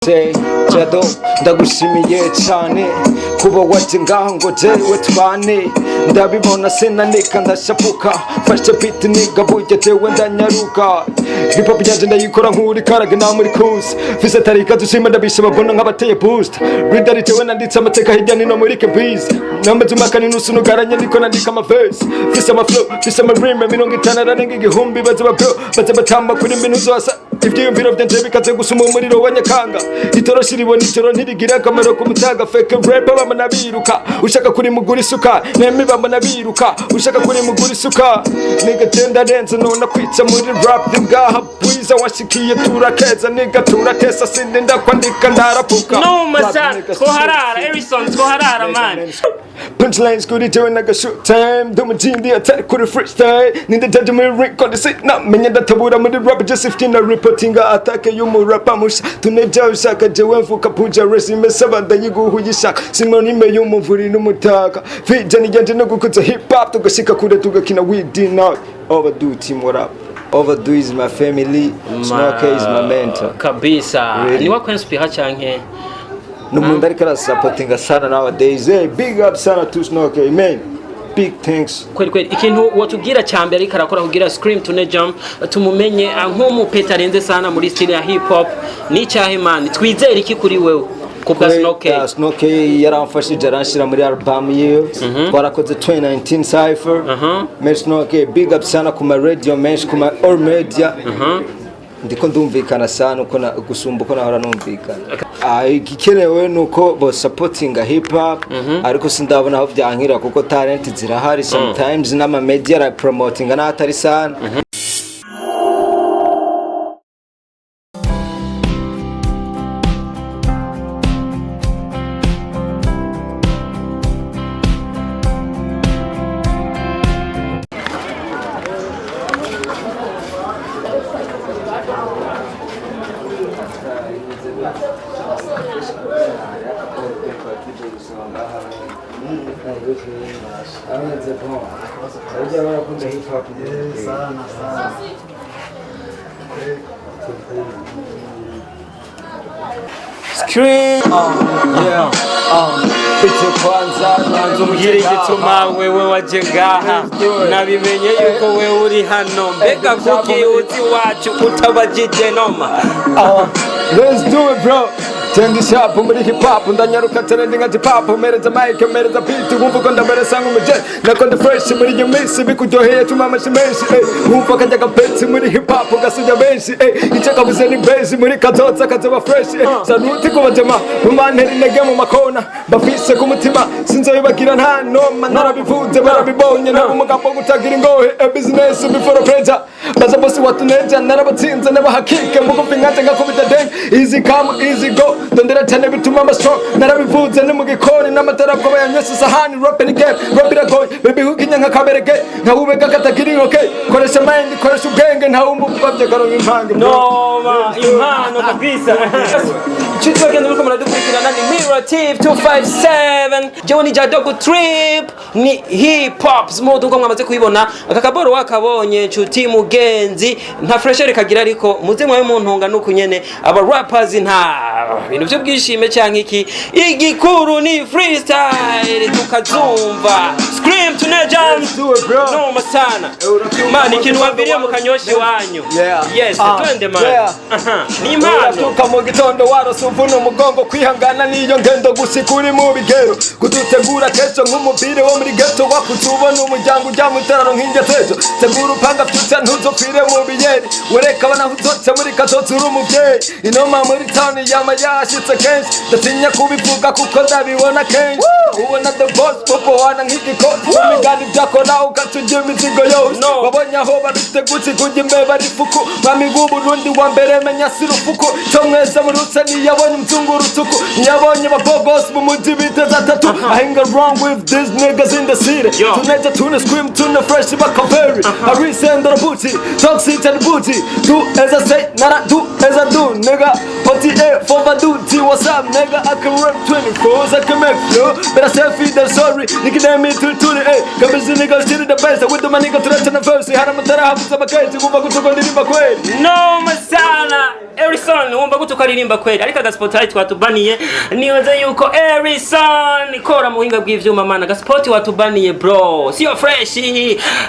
Say, Jado, ndagushimiye cyane kuba waje ngaha ngo jewe tubane. Ndabibona, sinanika, ndashapuka, fashe beat niga, burya jewe ndanyaruka. Hip hop yanje ndayikora nk'uri karage na muri course fise tarika dushima, ndabisha babona nk'abateye boost reader. Jewe nanditse amateka hirya nino muri Kbiz, namaze umwaka n'inusu nugaranye ndiko nandika ama verse, fise ama flow, fise ama rime 50 ararenga 1000. Baze ba bro, baze batamba kuri mbinu zose. Ivyiyumviro vyanje bikaze gusuma umuriro wa nyakanga. Itoroshi ribona ijoro, ntirigira akamaro ku mutaga. Fake rap bamana biruka, ushaka kuri mugura isuka nemi, bamana biruka, ushaka kuri mugura isuka. Nigga, genda renze none kwica muri rap, ndi ngaha bwiza washikiye, turakeza nigga, turakesa, sindinda kwandika, ndarapuka. Noma sana, twoharara Erison, twoharara man. Punchlines kuri jewe naga shoot time, ndumujindi atari kuri freestyle, ninde jaje muri record si namenye ndatabura muri rap. Just 15 na reportinga attack y'umurapa musha tuneja ushaka. Jewe mvuka puja, resume saba ndayiguha uyishaka, synonyme y'umuvuri n'umutaka. Vision yanje no gukuza hip hop, tugashika kure, tugakina. We did not overdo team. What up? Overdo is my family. Snoke is my mentor. Kabisa. Really? Ni wakwinspira canke? Numuntu ariko arasupportinga sana nowadays. Hey, big up sana to Snoke, man, big thanks. Kweli kweli, ikintu watubwira cya mbere ariko arakora kugira Scream Tune Jump tumumenye nk'umupeta arenze sana muri style ya hip hop ni icyahe man? Twizere iki kuri wewe ku bwa Snoke? Yeah, Snoke yaramfashije, aranshira muri album yiwe, twarakoze 2019 cypher. Man, Snoke, big up sana ku ma radio menshi, ku ma all media ndiko ndumvikana sana uko gusumba uko nahora numvikana. Igikenewe nuko bo supportinga hip hop, ariko sindabona aho vyankira kuko talent zirahari. Sometimes n'ama media ara promotinga n'ahatari sana. Sana sana. Scream. Yeah. Icyo kwanza nanze. Umbwire igituma wewe waje ngaha, nabimenye yuko wewe uri hano. Mbega kuki uzi iwacu utabajije, noma? Let's do it, bro. Tendi sharp muri hip hop, ndanyaruka trending nka hip hop. Mereza mic, mereza beat, wumva ko ndabarasa nk'umuje nako ndi fresh muri iyo minsi, bikuryoheye tuma amashi menshi eh. Wumva kajya gapetsi muri hip hop gasinya benshi eh. Icyo kabuze ni base, muri kazoza kazoba fresh eh. Saluti ku bajama mumantera intege mu makona, bafise ku mutima, sinzobibagira nta noma. Narabivuze, barabibonye, nta umugambo wo gutagira ingohe eh. Business before pleasure, baza bosi watuneja, narabatsinze n'abahakike mugufi nkanje ngakubita deng. Easy come, easy go, ndondera cyane bituma ama strong. Narabivuze ni mu gikoni n'amatara bwo yanywese isahani. Rap in game, rap iragoye baby, hukinya nka kaberege nkawubega katagira inkoke. Koresha mind, koresha ubwenge, ntawe umubavye karonka impange, bro. Noma, impano kabisa. Nshuti bagenda muriko muradukurikirana, ni Mirror TV 257, jewe ni Jadogo Trip, ni hip hop smooth uko mwamaze kubibona. Aka kaboro wakabonye nshuti mugenzi, nta fresher kagira, ariko muze mwabe muntunga nuku nyene. Aba rappers nta bintu by'ubwishime canke iki, igikuru ni freestyle tukazumva. Scream to Jam. Let's do it, bro. Noma sana man, ikintu waviriye mu kanyoshi wanyu. Yeah. Yes. Ah, twende man. yeah. Aha, ni impano. Urabyuka mu gitondo warose uvuna umugongo, kwihangana niyo ngendo gushika uri mu bigero, kudutegura kesho nk'umupira wo muri ghetto. Wakuze ubona umuryango ujya mu iterano nk'ingetejo, tegura upanga future, ntuzopfire mu biyeri, wereka abana aho uzoca muri kazoza uri umuvyeyi. Inoma muri town yama yashitse kenshi, ndatinya kubivuga kuko ndabibona kenshi. Ubona the boss popo wana nk'igikoti, imigani byakora ugaca urya imizigo yose. No. Wabonye aho babitegutse kujya imbeba rifuku, mwami w'Uburundi wa mbere, menya si rufuku cyo mwese murutse. Ntiyabonye umzungu rutuku, ntiyabonye ababogosi mu mujyi biteze atatu. I ain't got wrong with these niggas in the city. Yo. Tuneja tune scream tune fresh bakaveri arisendora booty toxic and booty. Do as I say, not I do as I do, nigga. OTA for duty, what's up, nigga? I can rap 24, I can make flow, but I say feel the sorry nigga, name me to to eh kabisa nigga, still the best with the money, got to the verse hari amatara habuze abakenzi kumva gutuko ndirimba kweli. Noma sana. Erison, wumva gute ukaririmba kweli? Ariko agaspotari twatubaniye, nibaza yuko Erison kora mu buhinga bw'ivyuma, man, agaspoti watubaniye, bro, siyo fresh,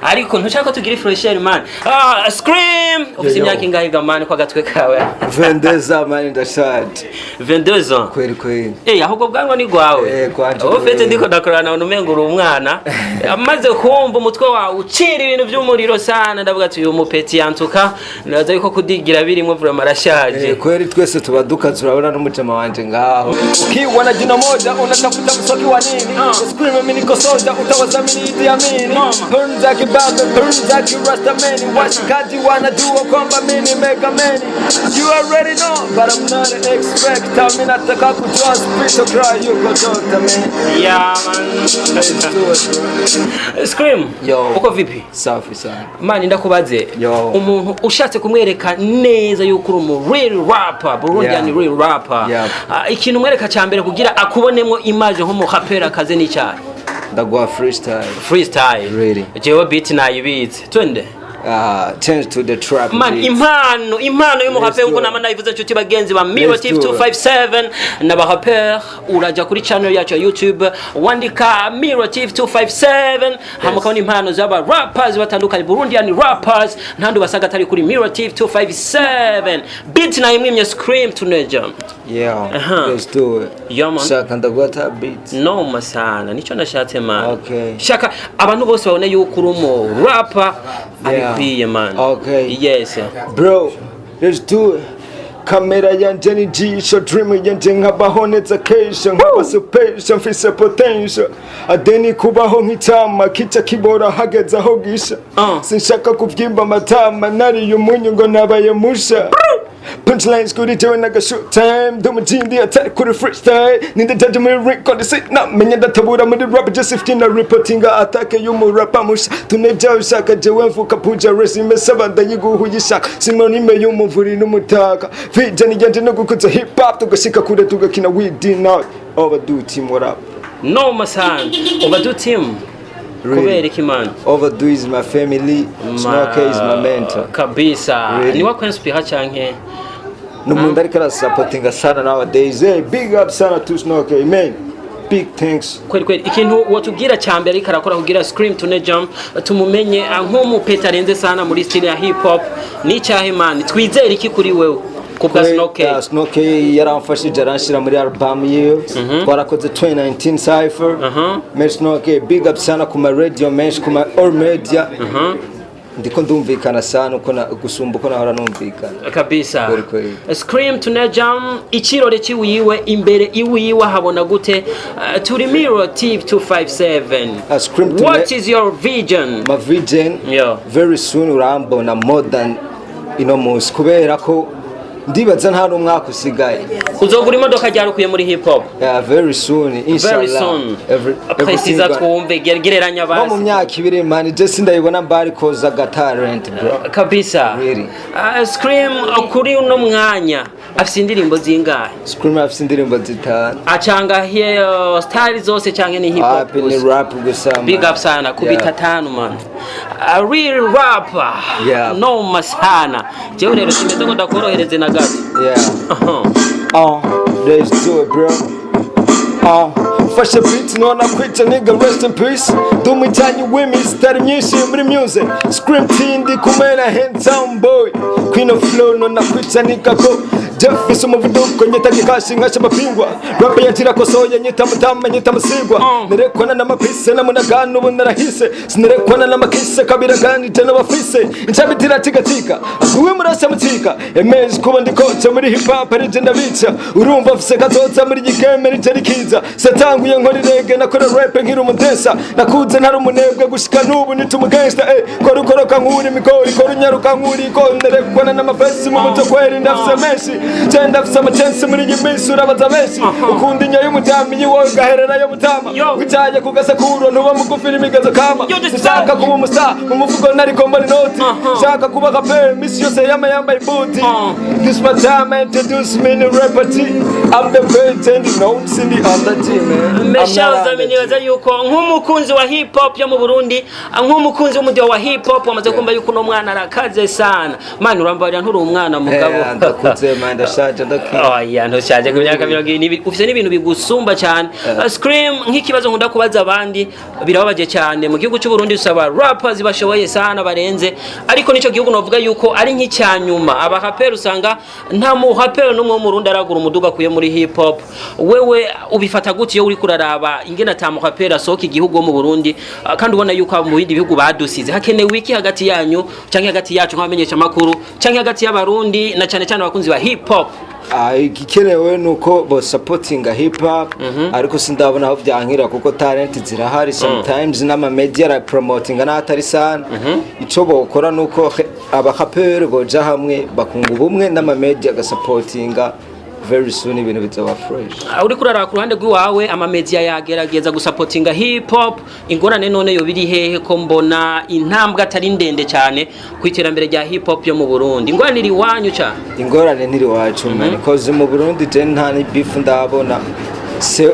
ariko ntushaka ko tugira fresher, man. Ah, Scream, ufise Yo, yo. imyaka ingahe ga, man, kwa gatwe kawe? 22, man, ndashaje. 22 ans? Kweli kweli. Eh, ahubwo bwanwa ni gwawe. Eh, kwanje Ubu kweli. fete ndiko ndakorana umengo uri umwana. Amaze kumva umutwe wawe ucira ibintu by'umuriro sana, ndavuga ati uyu mupeti yantuka, ndaza yuko kudigira birimo vraiment arashaje. Eh, kweli twese tuba dukaze, urabona n'umujama wanje ngaho. Ukiwa na jina moja unatafuta mswaki wa nini? Scream, mimi niko soja, utawaza mimi Idi Amini. Noma. Burn za kibabe, burn za kirastameni, washikaji wanajua kwamba mimi ni mega man. You already know, but I'm not an expector. Mimi nataka kujua spiritual cry yuko doctor, man. Yeah, man. Let's do it, bro. Scream. Yo. Uko vipi? Safi sana. Man, ndakubaze. Yo. Umuntu ushatse kumwereka neza yuko uri umu real rapper, Burundian real rapper. Ah, ikintu umwereka cya mbere kugira akubonemo image nk'umuraperi akaze n'icyayi? Ndaguha freestyle. Freestyle. Really? Jewe beat nayibitse. Twende. Change to the trap Man, beat. impano y'umuraperi Let's do nkuko it. nama nabivuze, nshuti bagenzi ba Miro Let's TV do it. 257 n'abaraperi, uraja kuri channel yacu ya YouTube, wandika Miro TV 257, hama ukabona impano z'aba rappers batandukanye, Burundian rappers, ntandi basaga atari kuri Miro TV 257. Beat nayimwimye Scream tuneja. Yeah, let's do it. Yeah, man. Shaka ndaguha ta beat. Noma sana, nico nashatse, man. Okay. Shaka abantu bose babone yuko uri umu rapper abikwiye, man. Okay. Yes. Bro, let's do it. Kamera yanje ni jisho, dream yanje nkabaho neza kesho, nkaba supesha mfise potential adeni kubaho nk'icama kica kibora hageze aho gisha. Sinshaka kuvyimba amatama, nariye umunyu ngo nabaye musha. Punchlines kuri jewe naga shoot time, ndumujindi atari kuri freestyle, ninde jaje muri record namenye ndatabura muri rap, just 15 na reportinga attack y'umurapa musha tuneja ushaka. Jewe mvuka puja, resume saba ndayiguha uyishaka, sinonime y'umuvuri n'umutaka, vision yanje no gukuza hip hop tugashika kure, tugakina we did not overdo team. What up? Noma sana. Overdo team. Really? Kubera iki, man? Overdo is my family. Smoke is my mentor. Kabisa. Really? Ni wakwenspira canke? N'umuntu ariko arasupportinga sana nowadays. Hey, big up sana to Snoke, man, big thanks. Kweli kweli, ikintu wotubwira cya mbere ariko arakora kugira Scream Tune Jump tumumenye, nk'umupeta arenze sana muri style ya hip hop, ni icyahe, man? Twizere iki kuri wewe ku bwa Snoke? Yeah, Snoke yaramfashije, aranshira muri album yiwe, twarakoze 2019 cypher. Man, Snoke, big up sana ku ma radio menshi, ku ma all media, ndiko ndumvikana sana uko gusumba uko nahora numvikana. Kabisa. Kweli kweli. Scream Tune Jump, ikirore ciwiwe imbere iwiwe habona gute? Turi Miro TV 257. Scream Tune- What is your vision? My vision? Yeah. Very soon urambona more than ino munsi, kubera ko ndibaza nta n'umwaka usigaye. Uzogura imodoka ryarukuye muri hip hop? Yeah, very soon, inshallah. Very soon. Everything Precisa twumve, gereranya nko mu basi. myaka 2, man, je sindayibona mbari koza talent, bro. Kabisa. Really. Scream kuri uno mwanya afise indirimbo zingahe? Scream afise indirimbo zitanu. Acanga style zose canke ni hip hop Happy ni gusa? rap gusa, man. Big up sana kubita. Tanu, man, a real rapper. Noma sana. Jewe rero simeze ngo ndakorohereze na gato. Aha. Oh, let's do it, bro. Oh, mfashe beat nona kwica, nigga, rest in peace. Ndumujyanye w'imisitari myinshi muri music. Scream T ndi kumwe na handsome boy. Queen of flow nona kwica, nigga, go. Jeff is umuvuduko nyita gikashi nkasha amapingwa. Rap yantira kosoye nyita mutama nyita musigwa. Nerekwana n'amapise n'amunagano ubu narahise. Sinerekwana n'amakise kabiragani je n'abafise. Incabitira tigatika. Uwe murasa mutika. Emezi kuba ndikoca muri hip hop ari je ndabica. Urumva mfise kazoza muri iyi game ni je rikiza. Satanguye nkora irege, nakora rap nkiri umudesa. Nakuze ntari umunebwe gushika n'ubu nita umugangsta, eh. Kora ukoroka nkuri imigori, kora unyaruka nkuri ko nerekwana n'amafesi mu mutwe kweri ndafise menshi. Genda afise amachensi muri iyi minsi, urabaza benshi. Ukunda inyo y'umutama, iyiwawe ugahererayo mutama. Yo. Wicaye ku gasekuro, ntuba mugufi n'imigazo kama. Yo, this Ushaka kuba umusa mu mufuko, nariko mbona inoti. Shaka kuba kape misi yose yama yambaye ibuti. This my time, introduce me in rapper T. I'm the best and the notes in the under G, man. I'm not Meshaza under G. nibaza yuko nk'umukunzi wa hip hop yo mu Burundi, nk'umukunzi w'umudiho wa hip hop, wamaze kumva yuko uno mwana arakaze sana. Man, urambarira, nturi umwana mugabo. Eh, ndakuze man, ndashaje, ndakwiye. Oya, ntushaje. Ku myaka 22 ufite n'ibintu bigusumba cyane. Scream, nk'ikibazo nkunda kubaza abandi, birababaje cyane mu gihugu cy'u Burundi usaba rappers bashoboye sana barenze, ariko nico gihugu novuga yuko ari nk'icya nyuma abaraperi usanga nta muhaperi n'umwe wo mu Burundi aragura umuduga akuye muri hip hop. Wewe ubifata gute iyo uri kuraraba ingene ata muhaperi asohoka igihugu wo mu Burundi, kandi ubona yuko mu bindi bihugu badusize? Hakenewe iki hagati yanyu canke hagati yacu nk'abamenyesha makuru canke hagati y'Abarundi na cyane cyane abakunzi ba hip hop? Ah, igikenewe ni uko bo supportinga hip hop, ariko sindabona aho byankira kuko talent zirahari. Sometimes n'ama media arapromotinga n'atari sana. Ico bokora nuko abaraperi boja hamwe, bakunga ubumwe, n'ama media agasupportinga. Very soon ibintu bizaba fresh. Uriko uraraba ku ruhande rw'iwawe, amamedia yagerageza gusapotinga hip hop. Ingorane none yo biri hehe, ko mbona intambwe atari ndende cyane ku iterambere rya hip hop yo mu Burundi? Ingorane iri iwanyu cyane? Ingorane ntiri wacu man, cause mu Burundi je nta ni beef ndabona. Se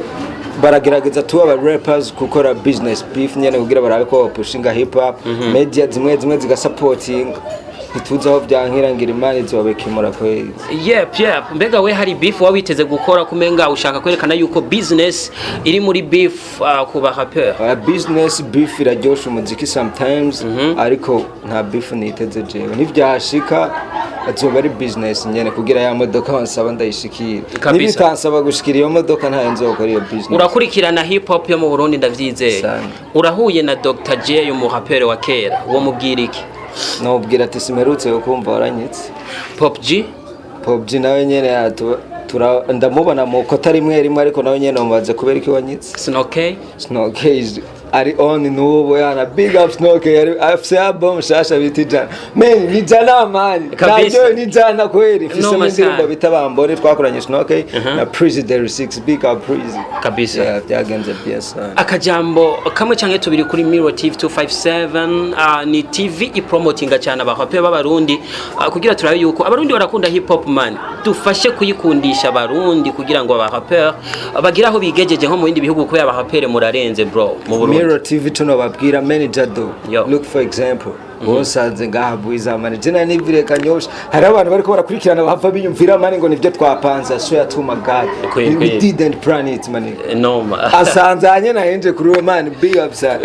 baragerageza tuba aba rappers gukora business beef nyene kugira barabe ko bapushinga hip hop. Media zimwe zimwe zigasupportinga. Ntituzi aho byankira, ngira Imana izobikemura kwezi. Yep. Mbega we hari beef waba witeze gukora, kumenga ushaka kwerekana yuko business iri muri beef ku ba rapper? Oya, business beef iraryosha umuziki sometimes, ariko nta beef niteze jewe. Ntivyashika, azoba ari business nyene kugira ya modoka bansaba ndayishikira. Kabisa. Nibitansaba gushikira iyo modoka, ntayo nzokora iyo business. Urakurikirana hip hop yo mu Burundi, ndavyizeye. Sana. Urahuye na Dr J, umuraperi wa kera, uwo mubwira iki? Nobwira ati simerutse kumva waranyitse. Pop G? Pop G nawe nyene ndamubona mu kota rimwe rimwe, ariko nawe nyene mubaze kubera iki wanyitse. Snokey? Snokey ari on n'ubu yana. Big up Snokey, ari afise album shasha bita Ijana. Man, ni jana man. Kabisa. Naryo ni jana kweli. Mfise Noma indirimbo sana. bita Bambore twakoranye Snokey na President 6. Big up Prezi. Kabisa. Yeah, byagenze bien sana. Akajambo kamwe canke tubiri kuri Mirror TV 257. Ni TV ipromotinga cyane abaraperi b'Abarundi, kugira turabe yuko Abarundi barakunda hip hop man. Dufashe kuyikundisha Abarundi kugira ngo abaraperi bagire aho bigejeje nko mu bindi bihugu, kubera abaraperi murarenze bro mu Burundi. Mirror TV, tuno babwira manager do. Yo. Look, for example, bonsanze ngaha Bwiza man, je nivire Kanyosha, hari abantu bariko barakurikirana bahava biyumvira man ngo nivyo twapanze. I swear to my God, Kweli, we kweli. didn't plan it man. Noma. Asanzanye nahenje kuri we man, big up sana.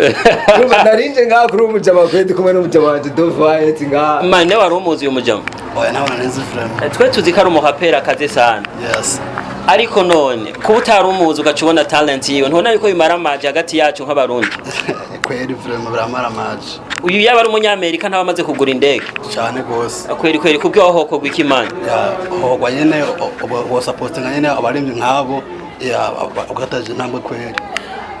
Urumva narinje ngaha kuri uwo mujama kweli, kumwe n'umujama wanje Dovayet ngaha. Man, nawe wari umuzi uyu mujama? Oya, ntabwo nari frame. Twe tuzi ko ari umuraperi akaze sana. Yes. Ariko none kuba utari umuzi ugaca ubona talent yiwe, ntubona yuko bimara amaje hagati yacu nk'Abarundi? Kweli, vraiment biramara amaje. Uyu yaba ari Umunyamerika ntaba amaze kugura indege. Cyane gose. Kweli kweli, kubwo hohokorwa ikimana. Ya, hogwa nyene wosapotinga nyene abaremye nk'abo ya ugataje intambwe kweli.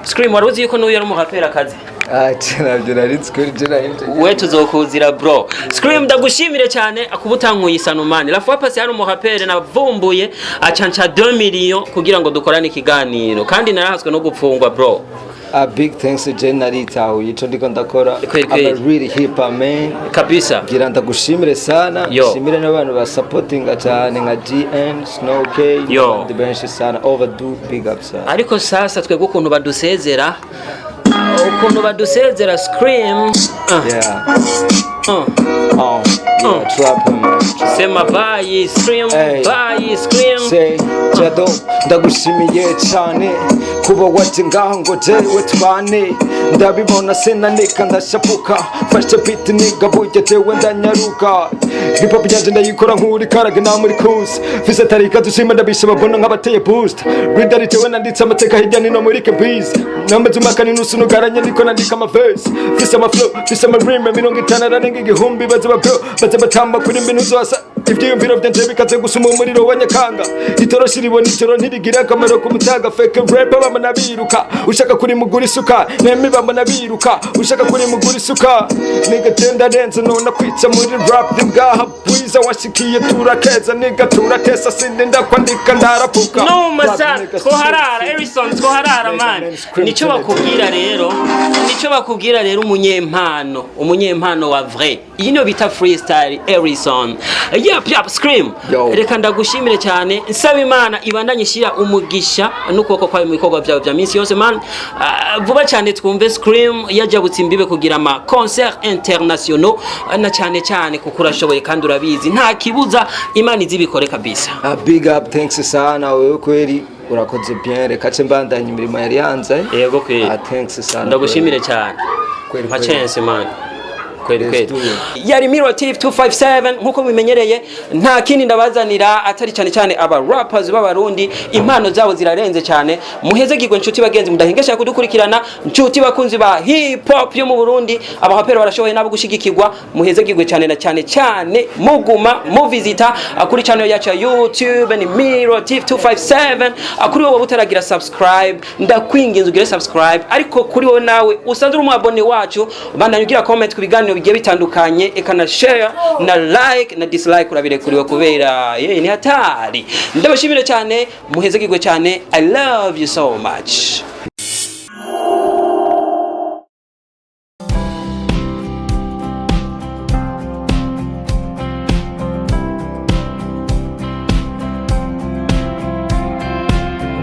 Scream, wari uzi yuko n'uyu ari umuraperi akaze? Ah, nabyo nari nzi kuri je narinje. We tuzokuzira bro. Scream, ndagushimire cyane kuba utankuye isano man. La fois passée hari umuraperi navumbuye acanca 2 millions kugira ngo dukorane ikiganiro, kandi narahaswe no gupfungwa bro. A big thanks, je naritahuye ico ndiko ndakora. Kweli, I'm a kweli. really hip hop man. Kabisa. Gira ndagushimire sana. Yo. Shimire n'abantu basapotinga cyane nka GN, Snow K Yo. n'abandi benshi sana. Overdo, big up sana. Ariko sasa twebwe ukuntu badusezera Scream. Yeah. Oh yeah, trap man. Sema bye Scream. Hey. Bye Scream. Say, Jado, ndagushimiye cyane kuba waje ngaha ngo jewe tubane. Ndabibona sinaneka, ndashapuka, mfashe beat nigabuye, jewe ndanyaruka. Hip hop yanje ndayikora nk'uri karage na muri course. Mfise tarika dushima, ndabisha babona nk'abateye boost. Reader, jewe nanditse amateka hirya nino muri Kebiz. Namaze umwaka n'inusu nugaranye niko nandika ama verse. Mfise ama flow, mfise ama rhyme 50 ararenga 1000, baze ba bro, baze batamba kuri mbi ntuzasa. Ivyiyumviro vyanje bikaze gusuma umuriro wa nyakanga. Itoroshi ribona ijoro, ntirigira akamaro ku mutaga. Fake rap bamana biruka, ushaka kuri mugura isuka. Nemi bamana biruka, ushaka kuri mugura isuka. Nigga, genda renze nona kwica muri rap. Ndi ngaha bwiza washikiye, turakeza nigga, turakesa. Sindi ndakwandika, ndarapuka. No masa twoharara Erison, twoharara man. Nico bakubwira rero umunyempano wa vrai, iyi niyo bita freestyle. Erison, yep yep, Scream. Yo. Reka ndagushimire cyane, nsaba Imana ibandanye ishyira umugisha n'ukuboko kwawe mu bikorwa byawe bya minsi yose man. Ah, vuba cyane twumve Scream yajabutse imbibe kugira ama concert internationaux na cyane cyane, kuko urashoboye kandi urabizi, nta kibuza Imana izibikore kabisa. Ah, big up, thanks sana wewe kweli, urakoze bien. Reka ce mbandanya imirimo yari yanze. Yego kweli. Ah, thanks sana. Ndagushimire cyane. Kweli, Nka kweli. chance man, kweli. Let's Kweli. do it. Yari Miro TV 257. Nkuko mubimenyereye, nta kindi ndabazanira atari cyane cyane aba rappers b'Abarundi, impano zabo zirarenze cyane. Muhezegirwe nshuti bagenzi mudahengesha kudukurikirana, nshuti bakunzi ba hip hop yo mu Burundi. Abaraperi barashoboye nabo gushigikirwa. Muhezegirwe cyane, na cyane cyane muguma muvisita kuri channel yacu ya YouTube, ni Miro TV 257. Kuri wowe utaragira subscribe, ndakwinginze ugire subscribe. Ariko kuri wowe nawe usanzwe uri umu abonné wacu, bandanya ugira comment ku biganiro bigiye bitandukanye, eka na share na like na dislike urabirekuriwe, kubera ye ni hatari. Ndabashimire cyane, muhezegirwe cyane. I love you so much.